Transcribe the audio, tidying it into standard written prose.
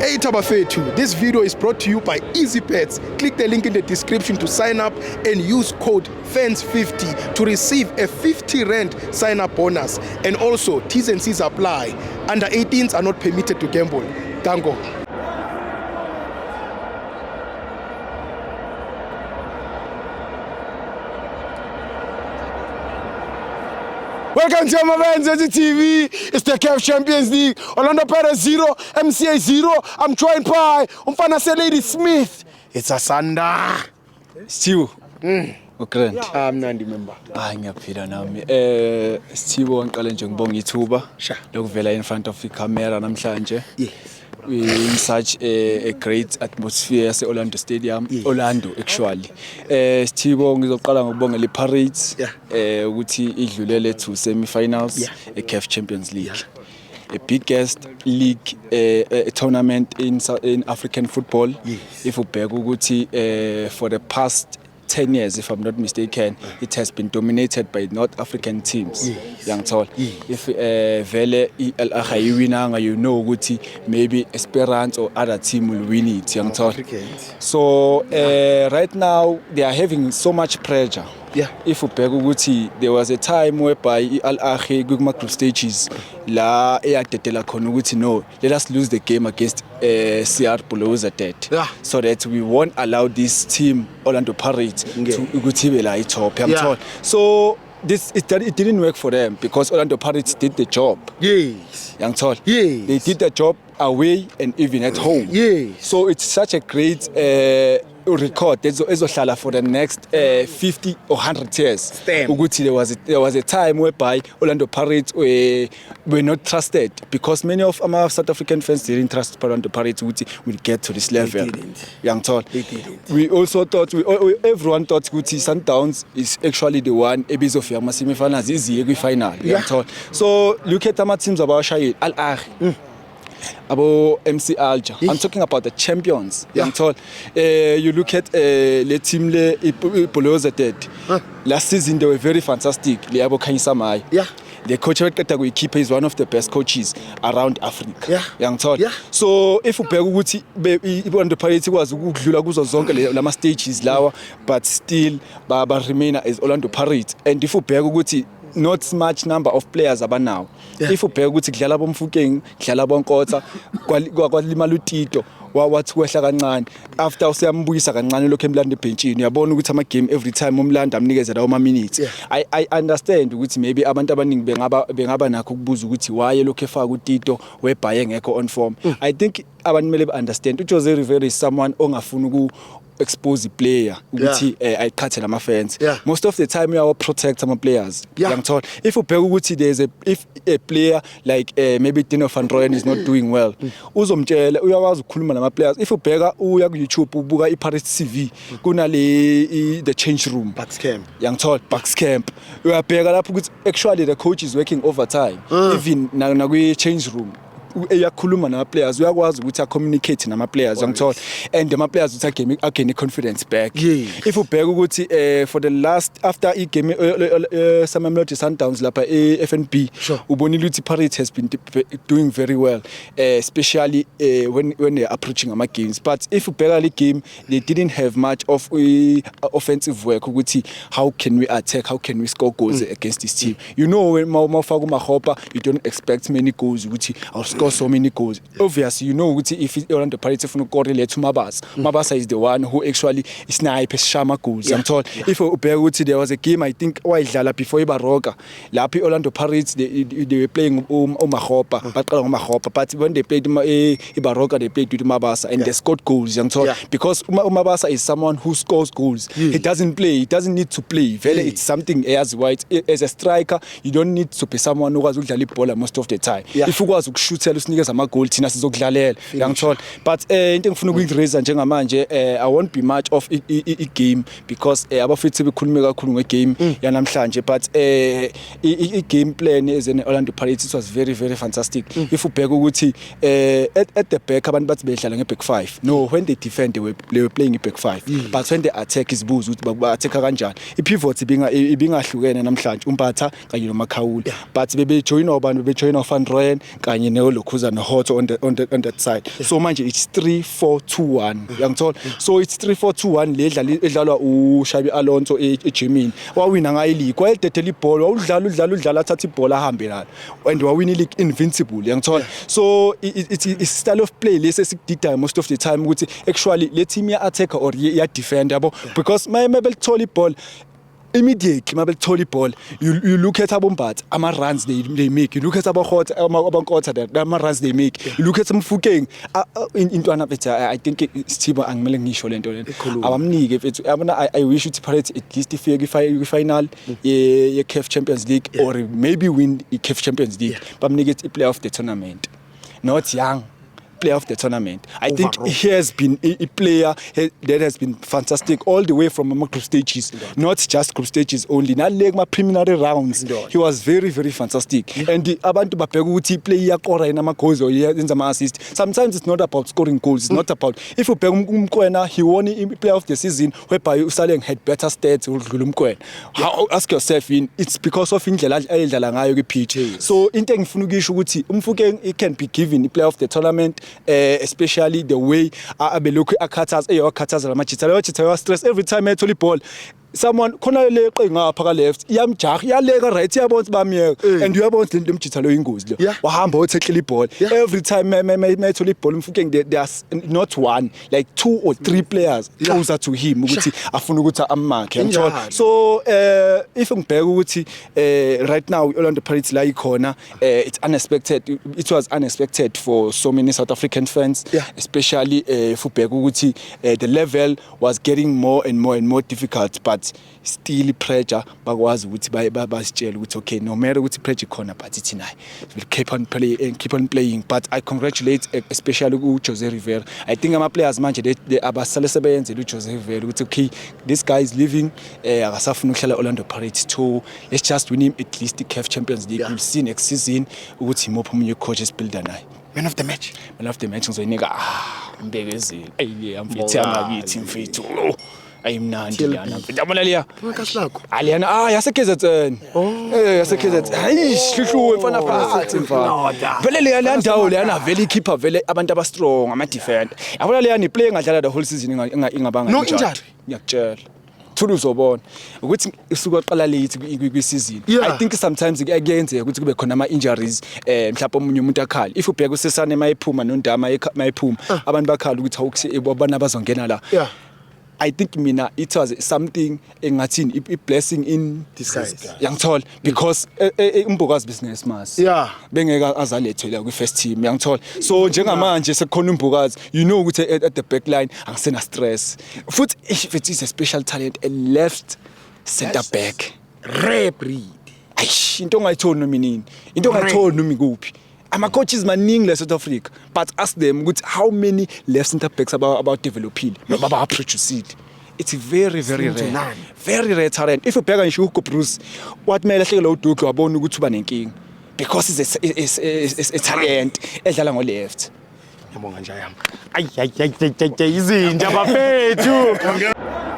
Hey Tabafetu, this video is brought to you by Easybet. Click the link in the description to sign up and use code FANS50 to receive a 50 rand sign up bonus. And also, T's and C's apply. Under 18s are not permitted to gamble. Tango. Welcome to Amavenzi TV. It's the CAF Champions League. Orlando Pirates 0, MCA 0. I'm trying pie. Umfana se Ladysmith. It's Asanda. Sithibo. Ugrand. Ah, mnandi member. Hayi, ngiyaphila nami. Sithibo, ngiqale nje ngibonga ithuba Sure. lokuvela in front of the camera namhlanje. Yes. In such a great atmosphere yase Orlando Stadium, Yes. Orlando actually. Sithibo, ngizoqala ngokubongela iPirates ukuthi idlulele to semi-finals e-CAF Champions League. A biggest league, tournament in African football. If ubheka ukuthi for the past 10 years, if I'm not mistaken, it has been dominated by North African teams. Yangithola. If vele i-Al Ahly ayiwinanga, you know ukuthi maybe Esperance or other team will win it. Yangithola. Africans. So right now they are having so much pressure. If ubheka ukuthi there was a time whereby i-Al Ahly kuma group stages la eyadedela khona ukuthi, "No, let us lose the game against CR Belouizdad so that we won't allow this team, Orlando Pirates, to ukuthi ibe la i-top." Yangithola. So this it didn't work for them because Orlando Pirates did the job. Yangithola. They did the job away and even at home. So it's such a great record ezohlala for the next 50 or 100 years. Stamp. Ukuthi there was a time whereby Orlando Pirates were not trusted because many of our South African fans didn't trust Orlando Pirates ukuthi will get to this level. Didn't. Yangithola. They didn't. We also thought we everyone thought ukuthi Sundowns is actually the one ebizofika kuma semi-finals, iziye kwi-final. Yangithola. So look at ama teams abawashayile, Al Ahly, abo MC Alger. I'm talking about the champions. Yangithola. You look at le team le Belouizdad. Last season they were very fantastic. Le yabo Khanyisa Maye. The coach oqeda kuyikhipha is one of the best coaches around Africa. Yangithola. So if ubheka ukuthi i-Orlando Pirates ikwazi ukudlula kuzo zonke lama stages lawa, but still ba remain as Orlando Pirates, and if ubheka ukuthi not much number of players abanawo, if ubheka ukuthi kudlala boMofokeng, kudlala boNkotha, kwalimala uTito, wathi kwehla kancane, after useyambuyisa kancane lokho emlando ebhentshini, uyabona ukuthi ama game every time umlando amnikeze lawo ma minutes. I understand ukuthi maybe abantu abaningi bengaba nakho ukubuza ukuthi why lokho efaka uTito webhaye engekho on form. I think abantu kumele be-understand uJose Rivera is someone ongafuni uku expose player ukuthi ayiqhathe lama fans. Most of the time uyawa protect ama players. Uyangithola. If ubheka ukuthi there's a if a player like maybe Dino van Rooyen is not doing well, uzomtshela, uyakwazi ukukhuluma nama players. If ubheka, uya ku YouTube, ubuka iPirates TV, kunale the change room. Bucks Camp. Yangithola, Bucks Camp. Uyabheka lapho ukuthi actually the coach is working overtime, even na kwi change room uyakhuluma nama players, uyakwazi ukuthi a-communicate nama players, uyangithola, and ama players uthi again confidence back. If ubheka ukuthi for the last after i-game Mamelodi Sundowns lapha e-FNB, ubonile ukuthi Pirates has been doing very well, especially when they are approaching ama games. But if ubheka le game, they didn't have much of offensive work ukuthi how can we attack, how can we score goals against this team. When mawufaka uMakgopa, you don't expect many goals, ukuthi I'll score so many goals. Obviously, you know ukuthi if Orlando Pirates ifuna ukukora, iletha uMabasa. Mabasa is the one who actually snipe, esishaya ama goals. Yangithola. If ubheka ukuthi there was a game, I think wayidlala before iBaroka, lapho iOrlando Pirates they were playing uMakgopa, baqala ngoMakgopa, but when they played iBaroka, they played with uMabasa and they scored goals, yangithola, because uMabasa is someone who scores goals. He doesn't play, he doesn't need to play vele. It's something eyaziwa as a striker, you don't need to be someone okwazi ukudlala ibhola most of the time. If ukwazi ukushuthela, usinikeza ama-goal, thina sizokudlalela, yangithola. But into engifuna ukuyiraise njengamanje, I won't be much of i-game because abafethu bekhulume kakhulu ngegame yanamhlanje, but i-game plan as an Orlando Pirates, it was very, very fantastic. If ubheka ukuthi at the back, abantu bathi bedlala nge-back five. No, when they defend, they were playing i-back five, but when they attack, isibuza ukuthi ba-attacka kanjani. I-pivot ibingahlukene namhlanje, uMbatha kanye noMakhawula, but bebejoyinwa abantu, bebejoyinwa Van Rooyen kanye nelo nolokhuza noHotto on that side. So manje it's 3 4 2 1, uyangithola? So it's 3 4 2 1 le edlalwa uXabi Alonso eGermany, wawina ngayo ileague. Wayededela ibhola, wawudlala, udlala, udlala, athatha ibhola ahambe nalo and wawina ileague invincible, uyangithola? So it's style of play lesi esikudidayo most of the time, ukuthi actually le team ya attacker or ya defend, yabo, because maye belithola ibhola immediately, mabelithola ibhola, you look at aboMbatha, ama runs they make. You look at aboHotto, aboNkota, ama runs they make. You look at Mofokeng, intwana mfethu. I think Sithibo, angimele ngisho lento lena, abamnike mfethu, yabona. I wish ukuthi Pirates at least ifike kwi-final ye CAF Champions League or maybe win i CAF Champions League. Bamnike i player of the tournament, not young player of the tournament. I think Overall. He has been a player that has been fantastic all the way from ama group stages, not just group stages only. Nale kuma preliminary rounds, he was very very fantastic. And abantu babheka ukuthi play iyakora yena ama goals or yenza ama assist. Sometimes it's not about scoring goals. It's not about, if ubheka uMokoena, he won i player of the season whereby uSaleng had better stats ukudlula uMokoena. How, ask yourself, in it's because of indlela ayidlala ngayo kwi-pitch. So into engifuna ukuyisho ukuthi uMofokeng, he can be given i-player of the tournament, especially the way abelokhu akhathaza, eyawakhathaza lamajitha lawo jitha yawa stress every time ethola ibhola. Someone khona le ngapha ka left iyamjaha, iyaleka right, iyabona ukuthi bamyeka and uyabona ukuthi lento emjitha lo ingozi lo. Wahamba wotheklela ibhola. Every time mayethola ibhola uMofokeng, there's not one, like two or three players closer to him ukuthi afuna ukuthi amakhe, uyangithola? Injalo. So if ngibheka ukuthi right now Orlando Pirates la ikhona, it's unexpected. It was unexpected for so many South African fans, especially if ubheka ukuthi the level was getting more and more and more difficult, but still pressure bakwazi ukuthi basitshele ukuthi okay, no matter ukuthi pressure ikhona, but thina will keep on play and keep on playing. But I congratulate especially ku Jose Rivera. I think ama players manje abasale sebeyenzela uJose Rivera ukuthi okay, this guy is leaving, akasafuna ukuhlala Orlando Pirates, so let's just win him at least the CAF Champions League. We'll see next season ukuthi imuphi omunye coach esibuilda naye. Man of the match? Man of the match ngizoyinika uMbekezeli. Ayi, mfethu, yangakithi mfethu. Oh, ayimnandi TLB. lana mfethu, yabona leya. Kasi lakho. Aliyana, yase KZN. Yase KZN. Hayi, hluhluwe mfana, phansi mfana. Vele leya leya ndawo leyana vele ikhipha vele abantu aba strong, ama defender. Yabona leya ni play engadlala the whole season ingabanga No injured. injury? Ngiyakutshela. Thula uzobona ukuthi usuka qala late kwi season. I think sometimes kuyenzeka ukuthi kube khona ama injuries, mhlawumbe omunye umuntu akhala. If ubheka usesane mayiphuma noNdama mayiphuma, abantu bakhala ukuthi awukuthi abana bazongena la. I think mina it was something engathini, i blessing in disguise. Yangithola, because uMbokazi business mas bengeke azalethwe la kwi first team, yangithola? So njengamanje sekukhona uMbokazi, you know ukuthi at the back line angisena stress futhi. If it is a special talent, a left center back, Rare breed. Ayish, into ongayitholi noma inini, into ongayitholi noma ikuphi. Ama-coaches maningi la South Africa, but ask them ukuthi how many left center backs abadevelopile noma abaproducile. It's very very Slim to rare, none. very rare talent. If ubheka ngisho uHugo Broos, wathi kumele ahlekele uDuke, wabona ukuthi uba nenkinga because is a talent edlala ngo-left. Ngiyabonga nje yami. Ayi ayi ayi ayi, izinja bafethu.